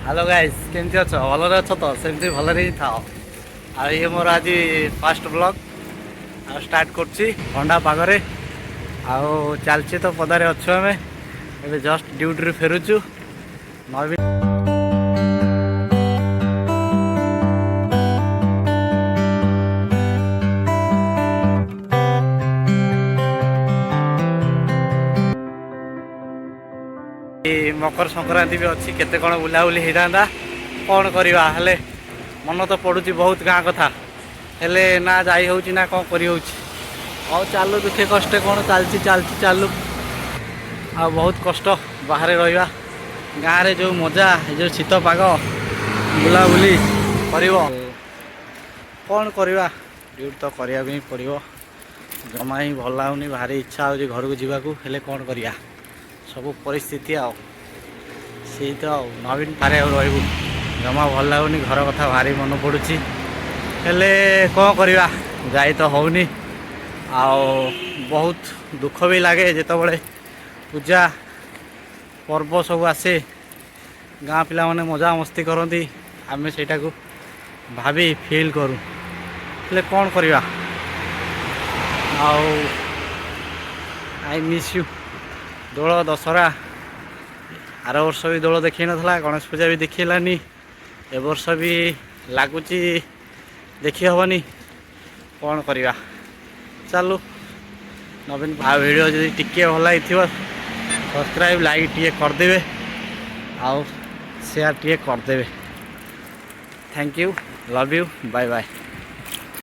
Hello guys, କେମିତି ଅଛ? ଭଲରେ ଅଛ ତ? ସେମିତି ଭଲରେ ହିଁ ଥାଅ। ଆଉ ଇଏ ମୋର ଆଜି ଫାଷ୍ଟ ବ୍ଲଗ୍ ଆଉ ଷ୍ଟାର୍ଟ କରୁଛି ଥଣ୍ଡା ପାଗରେ। ଆଉ ଚାଲିଛି ତ, ପଦାରେ ଅଛୁ ଆମେ। ଏବେ ଜଷ୍ଟ ଡ୍ୟୁଟିରୁ ଫେରୁଛୁ। ନବୀନ ମକର ସଂକ୍ରାନ୍ତି ବି ଅଛି, କେତେ କ'ଣ ବୁଲାବୁଲି ହେଇଥାନ୍ତା। କ'ଣ କରିବା, ହେଲେ ମନ ତ ପଡ଼ୁଛି ବହୁତ ଗାଁ କଥା। ହେଲେ ନା ଯାଇ ହେଉଛି ନା କ'ଣ କରି ହେଉଛି। ଆଉ ଚାଲୁ, ଦୁଃଖେ କଷ୍ଟେ କ'ଣ ଚାଲିଛି ଚାଲିଛି, ଚାଲୁ। ଆଉ ବହୁତ କଷ୍ଟ ବାହାରେ ରହିବା। ଗାଁରେ ଯେଉଁ ମଜା, ଏ ଯେଉଁ ଶୀତ ପାଗ, ବୁଲାବୁଲି କରିବ। କ'ଣ କରିବା, ଡ୍ୟୁଟି ତ କରିବାକୁ ହିଁ ପଡ଼ିବ। ଜମା ହିଁ ଭଲ ଲାଗୁନି, ଭାରି ଇଚ୍ଛା ହେଉଛି ଘରକୁ ଯିବାକୁ। ହେଲେ କ'ଣ କରିବା, ସବୁ ପରିସ୍ଥିତି ଆଉ ସେଇ ତ ଆଉ ନବୀନ ପାରେ ଆଉ ରହିବୁ। ଜମା ଭଲ ଲାଗୁନି, ଘର କଥା ଭାରି ମନେ ପଡ଼ୁଛି। ହେଲେ କ'ଣ କରିବା, ଯାଇ ତ ହେଉନି। ଆଉ ବହୁତ ଦୁଃଖ ବି ଲାଗେ ଯେତେବେଳେ ପୂଜା ପର୍ବ ସବୁ ଆସେ, ଗାଁ ପିଲାମାନେ ମଜାମସ୍ତି କରନ୍ତି, ଆମେ ସେଇଟାକୁ ଭାବି ଫିଲ୍ କରୁ। ହେଲେ କ'ଣ କରିବା। ଆଉ I miss you. Dol, Dussehra, ଆର ବର୍ଷ ବି ଦୋଳ ଦେଖେଇ ନଥିଲା, ଗଣେଶ ପୂଜା ବି ଦେଖି ହେଲାନି। ଏ ବର୍ଷ ବି ଲାଗୁଛି ଦେଖି ହେବନି। କ'ଣ କରିବା, ଚାଲୁ ନବୀନ। ଆଉ ଭିଡ଼ିଓ ଯଦି ଟିକିଏ ଭଲ ଲାଗିଥିବ, ସବସ୍କ୍ରାଇବ୍, ଲାଇକ୍ ଟିକେ କରିଦେବେ ଆଉ ସେୟାର ଟିକେ କରିଦେବେ। Thank you, love you, bye bye.